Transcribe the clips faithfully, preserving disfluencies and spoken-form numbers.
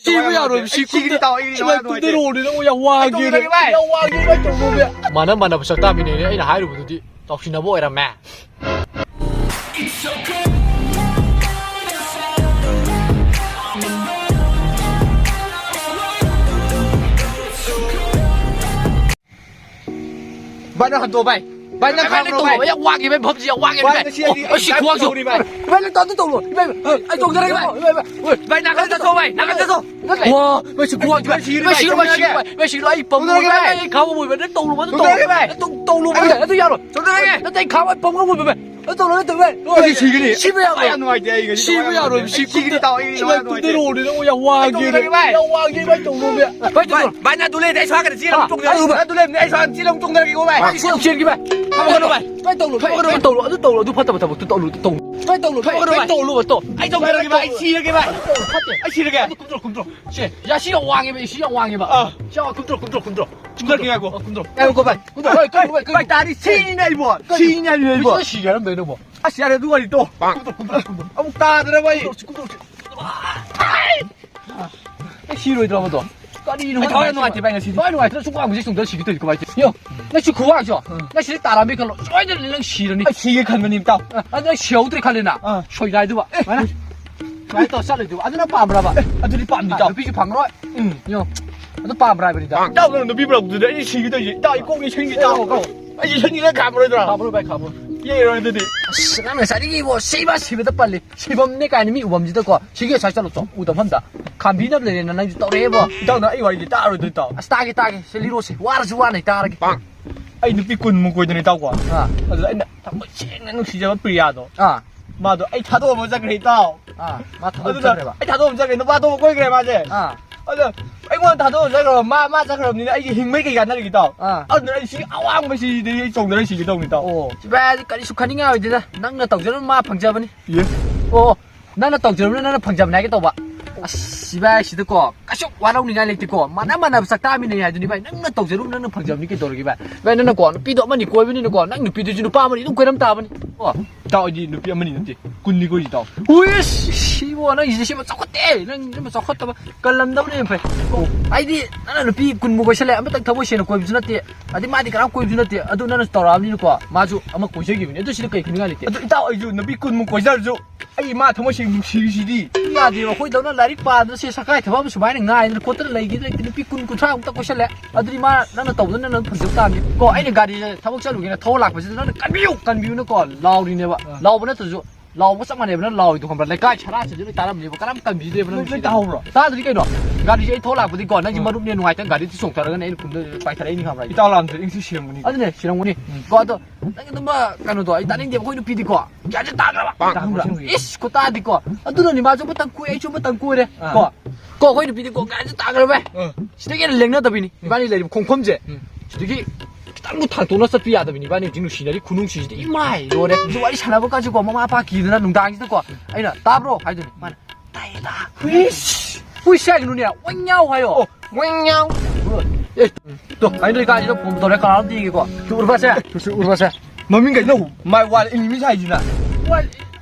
ꯁꯤꯕ ꯌꯥꯔꯣꯏ, ꯁꯤ ꯀꯨꯝꯗ-, ꯁꯤ ꯀꯨꯝꯗꯔꯣꯅꯦ, ꯅꯪ ꯌꯥꯝ ꯋꯥꯒꯦ꯫ ꯇꯧꯗ꯭ꯔꯒꯦ ꯚꯥꯏ꯫ ꯌꯥꯝ ꯋꯥꯒꯦ, ꯚꯥꯏ, ꯇꯧꯔꯣ, ꯚꯥꯏ꯫ ꯃꯥꯟꯅ ꯃꯥꯟꯅꯕ ꯁꯛꯇꯥꯃꯤꯅꯦ, ꯑꯩꯅ ꯍꯥꯏꯔꯨꯕꯗꯨꯗꯤ ꯇꯥꯎꯁꯤꯟꯅꯕ ꯑꯣꯏꯔꯝꯃꯦ꯫ ꯚꯥꯏ, ꯅꯪ ꯍꯟꯗꯣꯛꯑꯣ, ꯚꯥꯏ꯫ ꯚꯥꯏ, ꯅꯪ ꯚꯥꯏ, ꯈꯥꯡꯉꯣ, ꯅꯪ ꯚꯥꯏ꯫ ꯇꯧꯔꯣ, ꯌꯥꯝ ꯋꯥꯒꯦ, ꯚꯥꯏ, ꯄꯞꯖꯤ ꯌꯥꯝ ꯋꯥꯒꯦ, ꯚꯥꯏ, ꯚꯥꯏ꯫ ꯉꯁꯤ ꯑꯩ ꯑꯣ, ꯑꯩ ꯁꯤ ꯈꯨꯋꯥꯡꯁꯨ꯫ ꯇꯧꯔꯤ, ꯚꯥꯏ꯫ ꯚꯥꯏ, ꯅꯪ ꯇꯧ-, ꯑꯗꯨ ꯇꯧꯔꯣ꯫ ꯚꯥꯏ, ꯚꯥꯏ, ꯑꯩ ꯇꯧꯖꯔꯒꯦ, ꯚꯥꯏ꯫ ꯚꯥꯏ, ꯚꯥꯏ꯫ ꯚꯥꯏ, ꯅꯥꯀꯟ ꯆꯠꯊꯣꯛꯑꯣ, ꯚꯥꯏ, ꯅꯥꯀꯟ ꯆꯠꯊꯣꯛꯑꯣ꯫ ꯅꯠꯇꯦ꯫ ꯋꯥ, ꯚꯥꯏ, ꯁꯤ ꯈꯨꯋꯥꯡꯁꯤ, ꯚꯥꯏ, ꯁꯤꯔꯣ, ꯚꯥꯏ, ꯁꯤꯔꯣ, ꯚꯥꯏ, ꯁꯤꯔꯣ, ꯚꯥꯏ, ꯁꯤꯔꯣ, ꯑꯩ ꯄꯝꯃꯣ, ꯇꯧꯖꯔꯒꯦ, ꯚꯥꯏ, ꯚꯥꯏ꯫ ꯑꯩ ꯈꯥꯡꯕ ꯉꯝꯃꯣꯏ, ꯚꯥꯏ, ꯅꯪ ꯇꯧꯔꯣ, ꯑꯗꯨ ꯇꯧꯔꯣ꯫ ꯇꯧꯖꯔꯒꯦ, ꯚꯥꯏ꯫ ꯅꯪ ꯇꯧ-, ꯇꯧꯔꯣ, ꯚꯥꯏ꯫ ꯇꯧꯖꯔꯒꯦ꯫ ꯅꯠꯇꯦ, ꯑꯩ ꯈꯥꯡꯕ ꯄꯝ ꯉꯝꯃꯣꯏ, ꯚꯥꯏ꯫ ꯅꯪ ꯇꯧꯔꯣ, ꯅꯠꯇꯦ, ꯚꯥꯏ꯫ ꯑꯩ ꯁꯤꯒꯅꯤ꯫ ꯁꯤꯕ ꯌꯥꯔꯣꯏ꯫ ꯌꯥꯝ ꯅꯨꯡꯉꯥꯏꯇꯦ, ꯑꯩ ꯉꯁꯤ ꯁꯤꯕ ꯊꯋꯥꯏ ꯌꯥꯔꯣꯏ, ꯌꯥꯝ ꯁꯤ ꯅꯨꯡꯉꯥꯏꯇꯦ꯫ ꯑꯩ ꯁꯤꯒꯅꯤ, ꯇꯥꯎ, ꯑꯩ ꯁꯤ ꯊꯋꯥꯏ ꯌꯥꯝ ꯅꯨꯡꯉꯥꯏꯇꯦ꯫ ꯀꯨꯝꯗꯔꯣꯅꯦ, ꯅꯪ ꯌꯥꯝ ꯋꯥꯒꯦ꯫ ꯑꯩ ꯇꯧꯖꯔꯒꯦ, ꯚꯥꯏ꯫ ꯌꯥꯝ ꯋꯥꯒꯦ, ꯚꯥꯏ, ꯇꯧꯔꯣ, ꯚꯥꯏ꯫ ꯚꯥꯏ, ꯚꯥꯏ, ꯅꯪ ꯑꯗꯨ ꯂꯩꯔꯗꯤ ꯑꯩ ꯁ꯭ꯋꯥꯏ ꯈꯔ ꯆꯦꯜꯂ ꯑꯃꯨꯛ ꯇꯣꯡꯖꯔꯒꯦ꯫ ꯑꯗꯨ ꯂꯩꯕꯅꯦ, ꯑꯩ ꯁ꯭ꯋꯥꯏ ꯆꯦꯜꯂ ꯑꯃꯨꯛ ꯇꯣꯡꯖꯔꯒꯦꯀꯣ, ꯚꯥꯏ꯫ ꯚꯥꯏ, ꯁꯤ ꯌꯥꯝ ꯆꯦꯟꯒꯦ, ꯚꯥꯏ꯫ ꯊꯕꯛ ꯀꯩꯅꯣ, ꯚꯥꯏ꯫ ꯚꯥꯏ, ꯇꯧꯅꯨ, ꯚꯥꯏ, ꯊꯕꯛ ꯀꯩꯅꯣ, ꯚꯥꯏ, ꯇꯧꯅꯨ꯫ ꯑꯗꯨ ꯇꯧꯅꯨ, ꯑꯗꯨ ꯐꯠꯇꯕ ꯊꯕꯛꯇꯨ ꯇꯧꯅꯨ, ꯇꯧꯅꯨ꯫ ꯚꯥꯏ, ꯇꯧꯅꯨ, ꯚꯥꯏ, ꯊꯕꯛ ꯀꯩꯅꯣ, ꯚꯥꯏ꯫ ꯇꯧꯅꯨ, ꯚꯥꯏ, ꯇꯧ-, ꯑꯩ ꯇꯧꯖꯔꯒꯦ, ꯚꯥꯏ꯫ ꯑꯩ ꯁꯤꯔꯒꯦ, ꯚꯥꯏ꯫ ꯐꯠꯇꯦ꯫ ꯑꯩ ꯁꯤꯔꯒꯦ꯫ ꯑꯗꯨ ꯀꯨꯝꯊ꯭ꯔꯣ, ꯀꯨꯝꯊ꯭ꯔꯣ꯫ ꯁꯦ, ꯌꯥ, ꯁꯤ ꯌꯥꯝ ꯋꯥꯡꯉꯦ, ꯚꯥꯏ, ꯁꯤ ꯌꯥꯝ ꯋꯥꯡꯉꯦꯕ꯫ ꯑꯥ꯫ ꯁꯤ ꯌꯥꯝ ꯀꯨꯝꯊ꯭ꯔꯣ, ꯀꯨꯝꯊ꯭ꯔꯣ, ꯀꯨꯝꯊ꯭ꯔꯣ꯫ ꯀꯨꯝꯊꯔꯛꯀꯦ, ꯉꯥꯏꯈꯣ꯫ ꯑꯣ, ꯀꯨꯝꯊꯔꯣ꯫ ꯉꯥꯏꯈꯣ, ꯚꯥꯏ꯫ ꯀꯨꯝꯊꯔꯣ, ꯚꯥꯏ, ꯀꯨꯝꯊꯔꯣ, ꯚꯥꯏ, ꯀꯨꯝꯊꯔꯣ꯫ ꯚꯥꯏ, ꯇꯥꯔꯤ ꯁꯤꯅꯤꯅꯦ ꯑꯩꯕꯣ꯫ ꯀꯩꯅꯣ? ꯁꯤꯅꯤꯅꯦ ꯑꯩꯕꯣ꯫ ꯀꯩꯅꯣ ꯁꯤꯒꯦ ꯍꯥꯏꯔꯝꯗꯣꯏꯅꯣ, ꯚꯥꯏ? ꯑꯁ, ꯌꯥꯔꯦ, ꯑꯗꯨ ꯋꯥꯔꯤ ꯇꯣꯛꯑꯣ꯫ ꯀꯨꯝꯊꯔꯣ, ꯀꯨꯝꯊꯔꯣ, ꯀꯨꯝꯊꯔꯣ꯫ ꯑꯃꯨꯛ ꯇꯥꯗꯅ, ꯚꯥꯏ꯫ ꯀꯨꯝꯊꯔꯣ, ꯀꯨꯝꯊꯔꯣ꯫ ꯑꯩ ꯁꯤꯔꯣꯏꯗ꯭ꯔꯕꯗꯣ? ꯀꯔꯤꯅꯣ ꯑꯩ ꯊꯋꯥꯏ ꯈꯪꯗꯦ꯫ ꯅꯨꯡꯉꯥꯏꯇꯦ, ꯚꯥꯏ, ꯉꯁꯤꯗꯤ꯫ ꯊꯋꯥꯏ ꯅꯨꯡꯉꯥꯏꯇ꯭ꯔꯁꯨ ꯋꯥꯡꯕꯁꯦ ꯆꯨꯝꯗ ꯁꯤꯒꯦ ꯇꯧꯔꯤꯁꯦ ꯀꯃꯥꯏꯅ ꯇꯧꯔꯤꯅꯣ? ꯌꯣ, ꯅꯪ ꯁꯤ ꯈꯨꯋꯥꯡꯁꯦ, ꯑꯥ꯫ ꯅꯪ ꯁꯤꯗ ꯇꯥꯔꯝꯃꯦ ꯈꯜꯂꯣ, ꯁꯣꯏꯗꯅ ꯅꯪ ꯁꯤꯔꯅꯤ꯫ ꯑꯩ ꯁꯤꯒꯦ ꯈꯟꯕꯅꯤ, ꯏꯇꯥꯎ꯫ ꯑ, ꯑꯗꯨ ꯅꯪ ꯁꯤꯍꯧꯗ꯭ꯔꯦ ꯈꯜꯂꯦꯅ, ꯑꯥ꯫ ꯁꯣꯏꯅꯥꯏꯗꯨꯕ꯫ ꯁꯨꯃꯥꯏꯅ, ꯁꯨꯃꯥꯏꯅ ꯇꯧꯔ ꯆꯠꯂꯣꯏꯗꯨꯕ꯫ ꯑꯗꯨꯅ ꯄꯥꯝꯕ꯭ꯔꯕ? ꯑꯦ, ꯑꯗꯨꯗꯤ ꯄꯥꯝꯃꯤ, ꯑ, ꯏꯇꯥꯎ꯫ ꯅꯨꯄꯤꯁꯨ ꯐꯪꯉꯔꯣꯏ꯫ ꯎꯝ꯫ ꯌꯣ, ꯑꯗꯨ ꯄꯥꯝꯕ꯭ꯔꯥ ꯍꯥꯏꯕꯅꯤꯗ꯫ ꯏꯇꯥꯎ, ꯅꯪ ꯅꯨꯄꯤ ꯄꯨꯔꯛꯄꯗꯨꯗꯤ ꯑꯩ ꯁꯤꯒꯦ ꯇꯧꯔꯤꯁꯦ꯫ ꯏꯇꯥꯎ, ꯑꯩ ꯀꯣꯛ ꯌꯩꯁꯟꯒꯦ, ꯏꯇꯥꯎ꯫ ꯑꯦ, ꯀꯣꯛ꯫ ꯑꯩ ꯌꯩꯁꯟꯒꯦꯅ ꯈꯥꯝꯃꯔꯣꯏꯗ꯭ꯔꯣ? ꯈꯥꯝꯃꯔꯣꯏ, ꯚꯥꯏ, ꯈꯥꯝꯃꯔꯣꯏ꯫ ꯌꯩꯔꯣꯏ ꯑꯗꯨꯗꯤ꯫ ꯑꯁ, ꯅꯪ ꯉꯁꯥꯏꯗꯒꯤ ꯏꯕꯣ, ꯁꯤꯕ ꯁꯤꯕꯗ ꯄꯜꯂꯤ꯫ ꯁꯤꯐꯝꯅꯦ ꯀꯥꯏꯅ ꯃꯤ ꯎꯐꯝꯁꯤꯗꯀꯣ꯫ ꯁꯤꯒꯤ ꯑꯁ꯭ꯋꯥꯏ ꯆꯠꯂꯣ, ꯆꯣ꯫ ꯎꯗꯕ ꯃꯐꯝꯗ꯫ ꯈꯥꯝꯕꯤꯅꯕ ꯂꯩꯔꯦꯅ ꯅꯪꯁꯨ ꯇꯧꯔꯛꯑꯦꯕꯣ꯫ ꯏꯇꯥꯎ, ꯅꯪ ꯑꯩ ꯋꯥꯔꯤꯁꯦ ꯇꯥꯔꯣꯏꯗ꯭ꯔꯣ, ꯏꯇꯥꯎ? ꯑꯁ, ꯇꯥꯒꯦ, ꯇꯥꯒꯦ꯫ ꯁꯦ, ꯂꯤꯔꯣꯁꯦ꯫ ꯋꯥꯔꯁꯨ ꯋꯥꯅ ꯑꯩ ꯇꯥꯔꯒꯦ꯫ ꯑꯩ ꯅꯨꯄꯤ ꯀꯨꯟꯃꯨꯛ ꯀꯣꯏꯗꯅ, ꯏꯇꯥꯎꯀꯣ꯫ ꯑꯥ꯫ ꯑꯗꯨꯗ ꯑꯩꯅ ꯊꯃꯣꯏ ꯁꯦꯡꯅ ꯅꯨꯡꯁꯤꯖꯕ ꯄ꯭ꯔꯤꯌꯥꯗꯣ꯫ ꯑꯥ꯫ ꯃꯥꯗꯣ ꯑꯩ ꯊꯥꯗꯣꯛꯑꯝꯃ ꯆꯠꯈ꯭ꯔꯦ, ꯏꯇꯥꯎ꯫ ꯑꯥ, ꯃꯥ ꯊꯥꯗꯣꯛꯑꯝ ꯑꯗꯨꯅ ꯆꯠꯈ꯭ꯔꯦꯕ? ꯑꯩ ꯊꯥꯗꯣꯛꯑꯝ ꯆꯠꯈ꯭ꯔꯦ, ꯅꯨꯄꯥ ꯑꯇꯣꯞꯄ ꯀꯣꯏꯈ꯭ꯔꯦ ꯃꯥꯁꯦ꯫ ꯑꯥ꯫ ꯑꯗꯣ ꯑꯩꯉꯣꯟꯗ ꯊꯥꯗꯣꯛꯑꯝ ꯆꯠꯈ꯭ꯔꯕ, ꯃꯥ, ꯃꯥ ꯆꯠꯈ꯭ꯔꯕꯅꯤꯅ ꯑꯩꯒꯤ ꯍꯤꯡꯕꯩ ꯀꯩ ꯀꯥꯟꯅꯔꯤꯒꯦ, ꯏꯇꯥꯎ? ꯑꯥ꯫ ꯑꯗꯨꯅ ꯑꯩ ꯁꯤ ꯑꯋꯥꯡꯕꯁꯤꯗꯤ ꯑꯩ ꯆꯣꯡꯊꯔ ꯁꯤꯒꯦ ꯇꯧꯅꯤ, ꯏꯇꯥꯎ꯫ ꯑꯣ, ꯁꯤ ꯚꯥꯏ, ꯀꯔꯤꯁꯨ ꯈꯟꯅꯤꯡꯉꯥꯏ ꯑꯣꯏꯗꯦꯗ꯫ ꯅꯪꯅ ꯇꯧꯖꯔꯨꯕ ꯃꯥ ꯐꯪꯖꯕꯅꯤ꯫ ꯌꯦ꯫ ꯑꯣ, ꯅꯪꯅ ꯇꯧꯖꯔꯨꯕꯅ ꯅꯪꯅ ꯐꯪꯖꯕꯅꯤ ꯍꯥꯏꯒꯦ ꯇꯧꯕ꯫ ꯑꯁ, ꯁꯤ ꯚꯥꯏ, ꯁꯤꯗꯀꯣ ꯀꯩꯁꯨ ꯋꯥꯔꯧꯅꯤꯡꯉꯥꯏ ꯂꯩꯇꯦꯀꯣ꯫ ꯃꯥꯟꯅ ꯃꯥꯟꯅꯕ ꯆꯥꯛ ꯆꯥꯃꯤꯟꯅꯩ ꯍꯥꯏꯗꯨꯅꯤ, ꯚꯥꯏ꯫ ꯅꯪꯅ ꯇꯧꯖꯔꯨꯕ ꯅꯪꯅ ꯐꯪꯖꯕꯅꯤ ꯀꯩꯗꯧꯔꯒꯦ, ꯚꯥꯏ? ꯚꯥꯏ, ꯅꯪꯅꯀꯣ ꯅꯨꯄꯤꯗꯣ ꯑꯃꯅꯤ ꯀꯣꯏꯕꯅꯤꯅꯀꯣ, ꯅꯪ ꯅꯨꯄꯤꯗꯨꯁꯨ ꯅꯨꯄꯥ ꯑꯃꯅꯤ ꯑꯗꯨꯝ ꯀꯣꯏꯔꯝ ꯇꯥꯕꯅꯤ꯫ ꯀꯣ꯫ ꯏꯇꯥꯎ, ꯑꯩꯗꯤ ꯅꯨꯄꯤ ꯑꯃꯅꯤ ꯅꯠꯇꯦ, ꯀꯨꯟꯅꯤ ꯀꯣꯏꯔꯤ, ꯏꯇꯥꯎ꯫ ꯎꯏꯁ, ꯁꯤꯕꯣ, ꯅꯪꯒꯤꯁꯦ ꯁꯤꯃ ꯆꯥꯎꯈꯠꯇꯦ꯫ ꯅꯪ ꯁꯤꯃ ꯆꯥꯎꯈꯠꯇꯕ, ꯀꯜꯂꯝꯗꯕꯅ ꯍꯦꯟꯅ ꯐꯩ꯫ ꯑꯣ, ꯑꯩꯗꯤ ꯅꯪꯅ ꯅꯨꯄꯤ ꯀꯨꯟꯃꯨꯛ ꯀꯣꯏꯁꯜꯂꯦ, ꯑꯃꯇꯪ ꯊꯃꯣꯏ ꯁꯦꯡꯅ ꯀꯣꯏꯕꯁꯨ ꯅꯠꯇꯦ, ꯑꯗꯩ ꯃꯥꯗꯤ ꯀꯅꯥꯝ ꯀꯣꯏꯕꯁꯨ ꯅꯠꯇꯦ꯫ ꯑꯗꯨ ꯅꯪꯅ ꯇꯧꯔꯛꯑꯕꯅꯤꯅꯀꯣ, ꯃꯥꯁꯨ ꯑꯃ ꯀꯣꯏꯖꯈꯤꯕꯅꯤ꯫ ꯑꯗꯨ ꯁꯤꯗ ꯀꯩ ꯈꯟꯅꯤꯡꯉꯥꯏ ꯂꯩꯇꯦ? ꯑꯗꯨ ꯏꯇꯥꯎ, ꯑꯩꯁꯨ ꯅꯨꯄꯤ ꯀꯨꯟꯃꯨꯛ ꯀꯣꯏꯖꯔꯁꯨ, ꯑꯩ ꯏꯃꯥ ꯊꯃꯣꯏ ꯁꯦꯡꯅ ꯅꯨꯡꯁꯤꯔꯤꯁꯤꯗꯤ꯫ ꯌꯥꯗꯦꯕ, ꯑꯩꯈꯣꯏꯗꯧꯅ ꯂꯥꯏꯔꯤꯛ ꯄꯥꯗꯅ ꯁꯦ ꯁꯔꯀꯥꯔꯒꯤ ꯊꯕꯛ ꯑꯃ ꯁꯨꯃꯥꯏꯅ ꯉꯥꯏꯗꯅ ꯈꯣꯠꯇꯅ ꯂꯩꯈꯤꯗ꯭ꯔꯦ꯫ ꯅꯨꯄꯤ ꯀꯨꯟ ꯀꯨꯟꯊ꯭ꯔꯥꯃꯨꯛꯇ ꯀꯣꯏꯁꯜꯂꯦ꯫ ꯑꯗꯨꯗꯤ ꯃꯥ ꯅꯪꯅ ꯇꯧꯕꯗ ꯅꯪꯅ ꯐꯪꯖꯕ ꯇꯥꯕꯅꯤ꯫ ꯀꯣ, ꯑꯩꯅ ꯒꯥꯔꯤꯁꯦ ꯊꯕꯛ ꯆꯠꯂꯨꯒꯦꯅ ꯊꯧꯔ ꯂꯥꯛꯄꯁꯤꯗ ꯅꯪꯅ "ꯀꯟꯕꯤꯌꯨ, ꯀꯟꯕꯤꯌꯨꯅ" ꯀꯣ ꯂꯥꯎꯔꯤꯅꯦꯕ꯫ ꯑꯥ꯫ ꯂꯥꯎꯕ ꯅꯠꯇ꯭ꯔꯁꯨ, ꯂꯥꯎꯕ ꯆꯞ ꯃꯥꯟꯅꯩꯕ ꯅꯪ ꯂꯥꯎꯔꯤꯗꯣ, ꯈꯪꯕ꯭ꯔꯥ? ꯂꯩꯀꯥꯏ ꯁꯔꯥꯁꯤꯁꯨ ꯂꯣꯏ ꯇꯥꯔꯝꯅꯦꯕ, ꯀꯅꯥꯝ ꯀꯟꯕꯤꯗꯦꯕ ꯅꯪ ꯂꯣꯏ ꯁꯤꯗ꯫ ꯇꯥꯍꯧꯕ꯭ꯔꯣ? ꯇꯥꯗ꯭ꯔꯗꯤ ꯀꯩꯅꯣ? ꯒꯥꯔꯤꯁꯦ ꯑꯩ ꯊꯧꯔ ꯂꯥꯛꯄꯗꯤꯀꯣ, ꯅꯪꯒꯤ ꯑꯥ꯫ ꯃꯔꯨꯞꯅꯦ ꯅꯨꯡꯉꯥꯏꯇꯅ ꯒꯥꯔꯤꯗꯤ ꯆꯣꯡꯊꯔꯒꯅꯦ ꯑꯩꯅ ꯈꯨꯟꯗ ꯄꯥꯏꯊꯔꯛꯏꯅꯤ, ꯈꯪꯕ꯭ꯔꯥ? ꯏꯇꯥꯎ ꯂꯥꯝꯗ꯭ꯔꯦ, ꯑꯩꯁꯨ ꯁꯤꯔꯝꯒꯅꯤ꯫ ꯑꯗꯨꯅꯦ, ꯁꯤꯔꯝꯒꯅꯤ꯫ ꯎꯝ꯫ ꯀꯣ, ꯑꯗꯣ ꯅꯪꯒꯤ ꯑꯗꯨꯝꯕ ꯀꯩꯅꯣꯗꯣ ꯑꯩ ꯇꯥꯅꯤꯡꯗꯦꯕ꯫ ꯑꯩꯈꯣꯏ ꯅꯨꯄꯤꯗꯤꯀꯣ, ꯒ꯭ꯌꯥꯟꯁꯦ ꯇꯥꯈ꯭ꯔꯕ? ꯇꯥꯈ꯭ꯔꯕ? ꯏꯁ, ꯈꯨꯇꯥꯗꯤꯀꯣ꯫ ꯑꯗꯨꯅꯅꯤ, ꯃꯥꯁꯨ ꯑꯃꯇꯪ ꯀꯣꯏ, ꯑꯩꯁꯨ ꯑꯃꯇꯪ ꯀꯣꯏꯔꯦ꯫ ꯑꯥ꯫ ꯀꯣ, ꯀꯣ, ꯑꯩꯈꯣꯏ ꯅꯨꯄꯤꯗꯤꯀꯣ, ꯒ꯭ꯌꯥꯟꯁꯦ ꯇꯥꯈ꯭ꯔꯕ? ꯑꯥ꯫ ꯁꯤꯗꯒꯤ ꯍꯦꯟꯅ ꯂꯦꯡꯅꯗꯕꯤꯅꯤ꯫ ꯎꯝ꯫ ꯏꯕꯥꯅꯤ ꯂꯩꯔꯤꯕ ꯈꯣꯡꯐꯝꯁꯦ꯫ ꯎꯝ꯫ ꯁꯤꯗꯒꯤ ꯈꯤꯇꯪꯕꯨ ꯊꯥꯡꯇꯣꯛꯅ ꯆꯠꯄ ꯌꯥꯗꯕꯤꯅꯤ ꯏꯕꯥꯅꯤ ꯍꯧꯖꯤꯛ ꯅꯨꯡꯁꯤꯅꯔꯤ ꯈꯨꯅꯨꯡꯁꯤꯁꯤꯗꯤ꯫ ꯏꯃꯥꯏ, ꯂꯣꯏꯔꯦ꯫ ꯍꯧꯖꯤꯛ ꯋꯥꯔꯤ ꯁꯥꯟꯅꯕ ꯀꯥꯟꯁꯤꯀꯣ, ꯃꯃꯥ ꯃꯄꯥ ꯀꯤꯗꯅ ꯅꯨꯡꯗꯥꯡꯁꯤꯗꯀꯣ, ꯑꯩꯅ, "ꯇꯥꯕ꯭ꯔꯣ?" ꯍꯥꯏꯗꯣꯏꯅꯤ꯫ ꯃꯥꯅ, "ꯇꯥꯏꯌꯦꯗ꯫ ꯍꯨꯏꯁ, ꯍꯨꯏꯁ ꯍꯥꯏꯒꯅꯨꯅꯦ, ꯋꯥꯏꯉꯥꯎ ꯍꯥꯏꯌꯣ꯫ ꯑꯣ, ꯋꯥꯏꯉꯥꯎ꯫ ꯑꯦ, ꯇꯣ, ꯑꯩ ꯅꯣꯏ ꯀꯥꯏꯁꯤꯗ ꯐꯣꯟ ꯇꯧꯔꯦ, ꯀꯅꯥꯅꯣ ꯌꯦꯡꯒꯦꯀꯣ꯫ ꯇꯨ ꯎꯔꯕꯁꯦ? ꯇꯨ ꯁꯤ ꯎꯔꯕꯁꯦ? ꯃꯃꯤꯡ ꯀꯩꯅꯣ? My wild enemy ꯍꯥꯏꯁꯤꯅ꯫ Wild,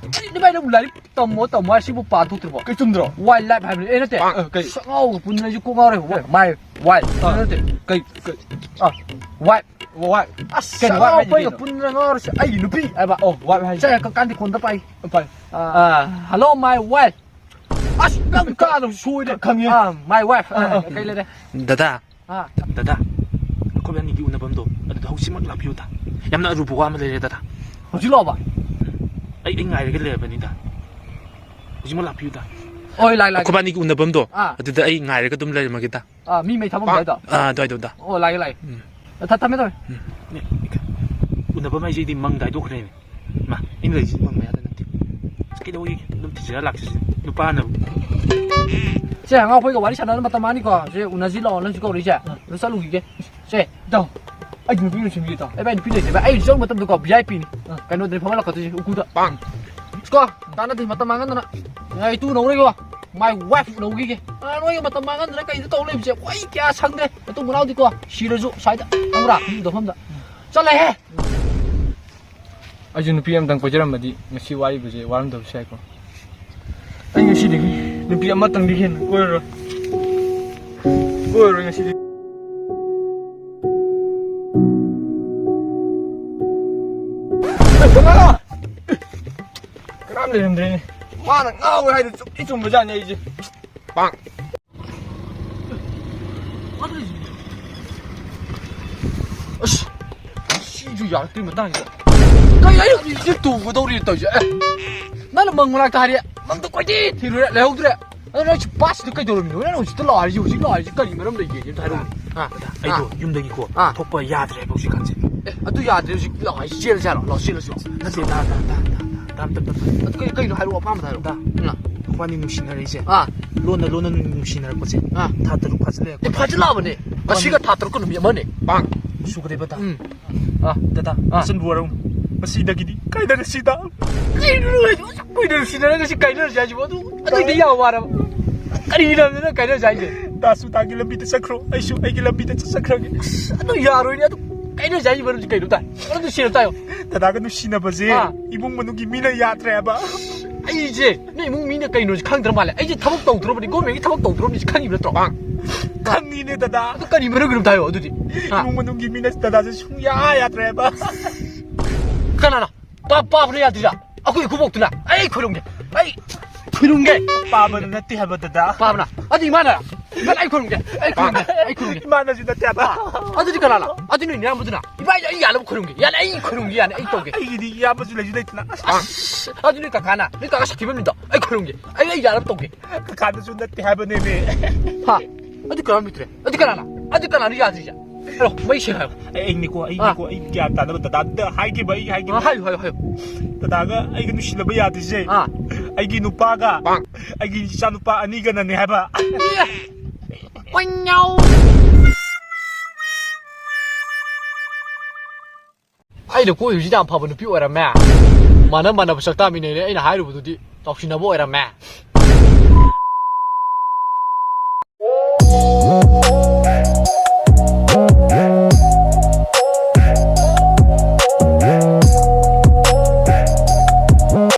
ꯅꯣꯏ ꯅꯣꯏ ꯂꯥꯏꯔꯤꯛ ꯇꯝꯃꯣ, ꯇꯝꯃꯣ ꯍꯥꯏ ꯁꯤꯕꯨ ꯄꯥ ꯊꯣꯛꯇ꯭ꯔꯤꯕꯣ? ꯀꯩ ꯆꯨꯝꯗ꯭ꯔꯣ? Wild life ꯍꯥꯏꯕꯅꯤ꯫ ꯑꯦ, ꯅꯠꯇꯦ꯫ ꯑ, ꯀꯩ? ꯁꯛꯉꯥꯎꯒ ꯄꯨꯟꯗꯅ ꯑꯩꯁꯨ ꯀꯣꯛ ꯉꯥꯎꯔꯦ꯫ My wild꯫ ꯑ, ꯅꯠꯇꯦ꯫ ꯀꯩ, ꯀꯩ? ꯑ, wild꯫ Wild꯫ ꯑꯁ, ꯀꯩꯅꯣ, wild ꯁꯛꯉꯥꯎ ꯍꯥꯏꯗꯤ ꯑꯩꯈꯣꯏꯒ ꯀꯩꯅꯣ? ꯄꯨꯟꯗꯅ ꯉꯥꯎꯔꯁꯦ꯫ ꯑꯩꯒꯤ ꯅꯨꯄꯤ ꯍꯥꯏꯕ꯫ ꯑꯣ, wild ꯍꯥꯏꯁꯦ꯫ ꯁꯦ, ꯀ-, ꯀꯥꯟꯗꯤ ꯈꯣꯟꯗ ꯄꯥꯏ꯫ ꯄꯥꯏ꯫ ꯑ, "Hello, my wild." ꯑꯁ, ꯅꯪ ꯀꯥꯗꯧ ꯁꯣꯏꯔꯦ꯫ ꯈꯪꯉꯦ꯫ ꯑ, my wild꯫ ꯑ, ꯑ, ꯑ꯫ ꯀꯩ ꯂꯩꯔꯦ? ꯗꯗꯥ꯫ ꯑ꯫ ꯗꯗꯥ, ꯑꯩꯈꯣꯏ ꯑꯅꯤꯒꯤ ꯎꯅꯐꯝꯗꯣ ꯑꯗꯨꯗ ꯍꯧꯖꯤꯛꯃꯛ ꯂꯥꯛꯄꯤꯌꯨꯗ꯫ ꯌꯥꯝꯅ ꯑꯔꯨꯕ ꯋꯥ ꯑꯃ ꯂꯩꯔꯦ ꯗꯗꯥ꯫ ꯍꯧꯖꯤꯛ ꯂꯥꯛꯑꯣꯕ? ꯑꯩ, ꯑꯩ ꯉꯥꯏꯔꯒ ꯂꯩꯔꯕꯅꯤꯗ꯫ ꯍꯧꯖꯤꯛꯃꯛ ꯂꯥꯛꯄꯤꯌꯨꯗ꯫ ꯍꯣꯏ, ꯂꯥꯛꯑꯦ, ꯂꯥꯛꯑꯦ꯫ ꯑꯩꯈꯣꯏ ꯑꯅꯤꯒꯤ ꯎꯅꯐꯝꯗꯣ ꯑꯥ꯫ ꯑꯗꯨꯗ ꯑꯩ ꯉꯥꯏꯔꯒ ꯑꯗꯨꯝ ꯂꯩꯔꯝꯃꯒꯦꯗ꯫ ꯑꯥ, ꯃꯤ ꯃꯩ ꯊꯥꯐꯝ ꯑꯗꯨꯋꯥꯏꯗꯣ? ꯑꯥ, ꯑꯗꯨꯋꯥꯏꯗꯨꯗ꯫ ꯑꯣ, ꯂꯥꯛꯑꯦ, ꯂꯥꯛꯑꯦ꯫ ꯎꯝ꯫ ꯑ, ꯊ-, ꯊꯝꯃꯦ, ꯊꯝꯃꯦ꯫ ꯎꯝ꯫ ꯅꯦ, ꯎꯅꯐꯝ ꯍꯥꯏꯁꯦ ꯑꯩꯗꯤ ꯃꯪꯗ ꯍꯥꯏꯗꯣꯛꯈ꯭ꯔꯦꯅꯦ꯫ ꯃꯥ, ꯑꯩꯅ ꯂꯩꯔꯤꯁꯤꯗꯤ ꯃꯪ ꯃꯌꯥꯗ ꯅꯠꯇꯦ꯫ ꯀꯩꯗꯧꯋꯦꯒꯦ? ꯑꯗꯨꯝ ꯊꯤꯖꯔ ꯂꯥꯛꯁꯤꯁꯦ꯫ ꯅꯨꯄꯥꯅꯕꯨ꯫ ꯁꯦ, ꯑꯉꯥꯡ ꯑꯩꯈꯣꯏꯒ ꯋꯥꯔꯤ ꯁꯥꯟꯅꯅꯕ ꯃꯇꯝ ꯃꯥꯡꯉꯤꯀꯣ꯫ ꯁꯦ, ꯎꯅꯁꯤ ꯂꯥꯛꯑꯣ, ꯅꯪꯁꯨ ꯀꯧꯔꯛꯏꯁꯦ꯫ ꯑꯗꯨ ꯆꯠꯂꯨꯈꯤꯒꯦ꯫ ꯁꯦ꯫ ꯏꯇꯥꯎ, ꯑꯩ ꯅꯨꯄꯤ ꯑꯃ ꯁꯤꯟꯕꯤꯒꯦ, ꯏꯇꯥꯎ꯫ ꯑꯦ, ꯚꯥꯏ, ꯅꯨꯄꯤ ꯂꯩꯇꯦ, ꯚꯥꯏ꯫ ꯑꯩ ꯍꯧꯖꯤꯛ ꯆꯠꯂꯨ ꯃꯇꯝꯗꯀꯣ, V I P ꯅꯤ꯫ ꯑꯥ꯫ ꯀꯩꯅꯣꯗꯅꯤ ꯐꯝꯍꯜꯂꯛꯀꯗꯣꯏꯁꯦ, ꯎꯀꯨꯗ꯫ ꯄꯥꯡ꯫ ꯀꯣ, ꯀꯥꯟꯅꯗꯦ, ꯃꯇꯝ ꯃꯥꯡꯍꯟꯗꯅ꯫ ꯑꯩ ꯇꯨ ꯎꯅꯧꯔꯣꯏꯀꯣ꯫ My wife ꯎꯅꯧꯈꯤꯒꯦ꯫ ꯑꯥ, ꯅꯣꯏꯒ ꯃꯇꯝ ꯃꯥꯡꯍꯟꯗꯅ ꯀꯩꯗ ꯇꯧ ꯂꯩꯕꯁꯦ ꯑꯩ ꯀꯌꯥ ꯁꯪꯗ꯭ꯔꯦ꯫ ꯃꯇꯨꯡ ꯃꯅꯥꯎꯗꯤꯀꯣ, ꯁꯤꯔꯁꯨ ꯁ꯭ꯋꯥꯏꯗ ꯈꯪꯕ꯭ꯔꯥ? ꯃꯤ ꯎꯅꯐꯝꯗ꯫ ꯆꯠꯂꯦꯍꯦ꯫ ꯑꯩꯁꯨ ꯅꯨꯄꯤ ꯑꯃꯇꯪ ꯀꯣꯏꯖꯔꯝꯃꯗꯤ ꯉꯁꯤ ꯋꯥꯔꯤꯕꯁꯦ ꯋꯥꯔꯝꯗꯕꯁꯨ ꯌꯥꯏꯀꯣ꯫ ꯑꯩ ꯉꯁꯤꯗꯒꯤ ꯅꯨꯄꯤ ꯑꯃꯇꯪꯗꯤ ꯍꯦꯟꯅ ꯀꯣꯏꯔꯔꯣꯏ꯫ ꯀꯣꯏꯔꯔꯣꯏ ꯉꯁꯤꯗꯤ꯫ ꯑꯦ, ꯀꯅꯥꯅꯣ? ꯀꯅꯥꯝ ꯂꯩꯔꯝꯗ꯭ꯔꯦꯅꯦ꯫ ꯃꯥꯅ ꯉꯥꯎꯋꯦ ꯍꯥꯏꯗꯣ ꯆꯨꯝꯗꯤ ꯆꯨꯝꯕꯖꯥꯠꯅꯤ ꯑꯩꯁꯦ꯫ ꯑꯁ, ꯁꯤꯁꯨ ꯌꯥꯔꯛꯇ꯭ꯔꯤ ꯃꯇꯥꯡꯁꯤꯗ꯫ ꯀꯩ ꯑꯩ ꯍꯧꯖꯤꯛ ꯇꯨꯒꯗꯧꯔꯤ ꯇꯧꯔꯤꯁꯦ? ꯑꯦ, ꯅꯪꯅ ꯃꯪ ꯃꯅꯥꯛꯇ ꯍꯥꯏꯔꯦ, ꯃꯪꯗ ꯀꯣꯏꯊꯤ ꯊꯤꯔꯨꯔꯦ, ꯂꯩꯍꯧꯗ꯭ꯔꯦ꯫ ꯑꯗꯨ ꯅꯪ ꯁꯤ ꯄꯥꯁꯤꯗ ꯀꯩꯗꯧꯔꯝꯃꯤꯅꯣ? ꯅꯪ ꯍꯧꯖꯤꯛꯇ ꯂꯥꯛꯑꯣ ꯍꯥꯏꯔꯤꯁꯦ, ꯍꯧꯖꯤꯛ ꯂꯥꯛꯑꯣ ꯍꯥꯏꯔꯤꯁꯦ ꯀꯔꯤ ꯃꯔꯝ ꯂꯩꯒꯦ? ꯑꯝꯇ ꯍꯥꯏꯔꯛꯑꯣ꯫ ꯑꯥ, ꯑꯗ ꯑꯩꯗꯣ ꯑꯥ꯫ ꯌꯨꯝꯗꯒꯤꯀꯣ ꯑꯥ꯫ ꯊꯣꯛꯄ ꯌꯥꯗ꯭ꯔꯦꯕ ꯍꯧꯖꯤꯛꯀꯥꯟꯁꯦ꯫ ꯑꯦ, ꯑꯗꯨ ꯌꯥꯗ꯭ꯔꯦ ꯍꯧꯖꯤꯛ ꯂꯥꯛꯑꯣ ꯍꯥꯏꯔꯤꯁꯦ, ꯆꯦꯜꯂꯁꯦ ꯍꯥꯏꯔꯣ? ꯂꯥꯛꯑꯣ, ꯆꯦꯜꯂꯁꯤ ꯂꯥꯛꯑꯣ꯫ ꯅꯠꯇꯦ, ꯇꯥ, ꯇꯥ, ꯇꯥ, ꯇꯥ, ꯇꯥ, ꯇꯥ, ꯇꯥ, ꯇꯥ꯫ ꯑꯗꯨ ꯀꯩ-, ꯀꯩꯅꯣ ꯍꯥꯏꯔꯛꯑꯣ, ꯑꯄꯥꯝꯕꯗ ꯍꯥꯏꯔꯛꯑꯣ꯫ ꯇꯥ꯫ ꯎꯝ꯫ ꯑꯩꯈꯣꯏꯅꯤ ꯅꯨꯡꯁꯤꯅꯔꯛꯏꯁꯦ꯫ ꯑꯥ꯫ ꯂꯣꯟꯅ ꯂꯣꯟꯅ ꯅꯨꯡꯁꯤꯅꯔꯛꯄꯁꯦ꯫ ꯑꯥ꯫ ꯊꯥ ꯇꯔꯨꯛ ꯐꯥꯖꯤꯜꯂꯛꯑꯦ꯫ ꯑꯦ, ꯐꯥꯖꯤꯜꯂꯛꯑꯕꯅꯦ꯫ ꯉꯁꯤꯒ ꯊꯥ ꯇꯔꯨꯛꯀ ꯅꯨꯃꯤꯠ ꯑꯃꯅꯦ꯫ ꯄꯥꯡ꯫ ꯁꯨꯒꯗꯧꯕ ꯇꯥ꯫ ꯎꯝ꯫ ꯑꯥ, ꯗꯗꯥ, ꯑꯥ꯫ ꯃꯆꯟꯕꯨ ꯋꯥꯔꯧꯅꯨ꯫ ꯃꯁꯤꯗꯒꯤꯗꯤ ꯀꯥꯏꯅꯔꯁꯤꯗ꯫ ꯀꯩꯅꯣ ꯍꯥꯏꯁꯤꯕꯣ? ꯑꯁꯨꯛ ꯀꯨꯏꯅ ꯅꯨꯡꯁꯤꯅꯔꯒ ꯁꯤ ꯀꯥꯏꯅꯔꯁꯤ ꯍꯥꯏꯁꯤꯕꯣ? ꯑꯗꯨ, ꯑꯗꯨꯏꯗꯤ ꯌꯥꯝ ꯋꯥꯔꯕ꯫ ꯀꯔꯤꯅꯣ ꯍꯥꯏꯕꯅꯤꯅ ꯀꯥꯏꯅꯔꯁꯤ ꯍꯥꯏꯁꯦ? ꯗꯥꯁꯨ ꯗꯥꯒꯤ ꯂꯝꯕꯤꯗ ꯆꯠꯈ꯭ꯔꯣ, ꯑꯩꯁꯨ ꯑꯩꯒꯤ ꯂꯝꯕꯤꯗ ꯆꯠꯆꯈ꯭ꯔꯒꯦ꯫ ꯑꯁ, ꯑꯗꯨ ꯌꯥꯔꯣꯏꯅꯦ꯫ ꯑꯗꯨ ꯀꯥꯏꯅꯔꯁꯤ ꯍꯥꯏꯁꯤ ꯃꯔꯝꯁꯤ ꯀꯩꯅꯣ ꯇꯥꯏ? ꯃꯔꯝꯗꯨ ꯁꯦꯡꯅ ꯇꯥꯏꯌꯣ꯫ ꯗꯗꯥꯒ ꯅꯨꯡꯁꯤꯅꯕꯁꯦ ꯑꯥ꯫ ꯏꯃꯨꯡ ꯃꯅꯨꯡꯒꯤ ꯃꯤꯅ ꯌꯥꯗ꯭ꯔꯦ ꯍꯥꯏꯕ꯫ ꯑꯩꯁꯦ ꯅꯣꯏ ꯏꯃꯨꯡ ꯃꯤꯅ ꯀꯩꯅꯣꯁꯦ ꯈꯪꯗ꯭ꯔ ꯃꯥꯜꯂꯦ꯫ ꯑꯩꯁꯦ ꯊꯕꯛ ꯇꯧꯗ꯭ꯔꯕꯅꯤ, ꯒꯣꯔꯃꯦꯟꯒꯤ ꯊꯕꯛ ꯇꯧꯗ꯭ꯔꯕꯅꯤ ꯁꯤ ꯈꯪꯉꯤꯕ ꯅꯠꯇ꯭ꯔꯣ? ꯈꯪꯉꯤꯅꯦ ꯗꯗꯥ꯫ ꯑꯗꯨ ꯀꯔꯤ ꯃꯔꯝꯒꯤꯅꯣ ꯇꯥꯏꯌꯣ ꯑꯗꯨꯗꯤ? ꯍꯥ? ꯏꯃꯨꯡ ꯃꯅꯨꯡꯒꯤ ꯃꯤꯅ ꯗꯗꯥꯁꯦ ꯁꯨꯡꯌꯥ ꯌꯥꯗ꯭ꯔꯦ ꯍꯥꯏꯕ꯫ ꯀꯅꯥꯅ? ꯄꯥ-, ꯄꯥꯕꯅ ꯌꯥꯗ꯭ꯔꯤꯔꯥ? ꯑꯩꯈꯣꯏ ꯏꯀꯨꯕꯣꯛꯇꯨꯅ꯫ ꯑꯩ ꯈꯨꯔꯨꯝꯒꯦ꯫ ꯑꯩ ꯈꯨꯔꯨꯝꯒꯦ꯫ ꯄꯥꯕꯅ ꯅꯠꯇꯦ ꯍꯥꯏꯕ ꯗꯗꯥ꯫ ꯄꯥꯕꯅ꯫ ꯑꯗꯨ ꯏꯃꯥꯅ? ꯏꯃꯥꯅ ꯑꯩ ꯈꯨꯔꯨꯝꯒꯦ꯫ ꯑꯩ ꯈꯨꯔꯨꯝꯒꯦ꯫ ꯑꯩ ꯈꯨꯔꯨꯝꯒꯦ꯫ ꯏꯃꯥꯅꯁꯨ ꯅꯠꯇꯦ ꯍꯥꯏꯕ꯫ ꯑꯗꯨꯗꯤ ꯀꯅꯥꯅ? ꯑꯗꯨ ꯅꯣꯏ ꯅꯌꯥꯝꯕꯗꯨꯅ? ꯏꯃꯥ, ꯑꯩ ꯌꯥꯅꯕ ꯈꯨꯔꯨꯝꯒꯦ꯫ ꯌꯥꯅꯤ, ꯑꯩ ꯈꯨꯔꯨꯝꯒꯦ, ꯌꯥꯅꯤ, ꯑꯩ ꯇꯧꯒꯦ꯫ ꯑꯩꯒꯤꯗꯤ ꯏꯌꯥꯝꯕꯁꯨ ꯂꯩꯁꯨ ꯂꯩꯇꯅ꯫ ꯑꯁ꯫ ꯑꯁ, ꯑꯗꯨ ꯅꯣꯏ ꯀꯀꯥꯅ? ꯅꯣꯏ ꯀꯀꯥ ꯁꯛꯊꯤꯕ ꯃꯤꯗꯣ? ꯑꯩ ꯈꯨꯔꯨꯝꯒꯦ꯫ ꯑꯩ, ꯑꯩ ꯌꯥꯅꯕ ꯇꯧꯒꯦ꯫ ꯀꯀꯥꯗꯁꯨ ꯅꯠꯇꯦ ꯍꯥꯏꯕꯅꯦꯃꯦ꯫ ꯍꯥ? ꯑꯗꯨ ꯀꯅꯥ ꯃꯤꯇ꯭ꯔꯦ? ꯑꯗꯨ ꯀꯅꯥꯅ? ꯑꯗꯨ ꯀꯅꯥꯅ ꯌꯥꯗ꯭ꯔꯤꯁꯦ? ꯍꯥꯏꯔꯣ, ꯃꯌꯦꯛ ꯁꯦꯡꯅ ꯍꯥꯏꯌꯣ꯫ ꯑꯩ, ꯑꯩꯅꯤꯀꯣ, ꯑꯩꯅꯤꯀꯣ, ꯑꯥ꯫ ꯑꯩ ꯒ꯭ꯌꯥꯟ ꯇꯥꯅꯕ ꯗꯗꯥꯗ ꯍꯥꯏꯈꯤꯕ, ꯑꯩ ꯍꯥꯏꯈꯤꯕ꯫ ꯑꯥ, ꯍꯥꯏꯌꯨ, ꯍꯥꯏꯌꯨ, ꯍꯥꯏꯌꯨ꯫ ꯗꯗꯥꯒ ꯑꯩꯒ ꯅꯨꯡꯁꯤꯅꯕ ꯌꯥꯗ꯭ꯔꯤꯁꯦ꯫ ꯑꯥ꯫ ꯑꯩꯒꯤ ꯅꯨꯄꯥꯒ, ꯑꯩꯒꯤ ꯏꯆꯥ ꯅꯨꯄꯥ ꯑꯅꯤꯒꯅꯅꯦ ꯍꯥꯏꯕ꯫ ꯑꯩꯅ ꯀꯣꯏꯔꯨꯁꯤꯗꯤ ꯌꯥꯝ ꯐꯕ ꯅꯨꯄꯤ ꯑꯣꯏꯔꯝꯃꯦ꯫ ꯃꯥꯅ ꯃꯥꯟꯅꯕ ꯁꯛ ꯇꯥꯃꯤꯟꯅꯩꯅꯦ꯫ ꯑꯩꯅ ꯍꯥꯏꯔꯨꯕꯗꯨꯗꯤ ꯇꯥꯎꯁꯤꯟꯅꯕ ꯑꯣꯏꯔꯝꯃꯦ꯫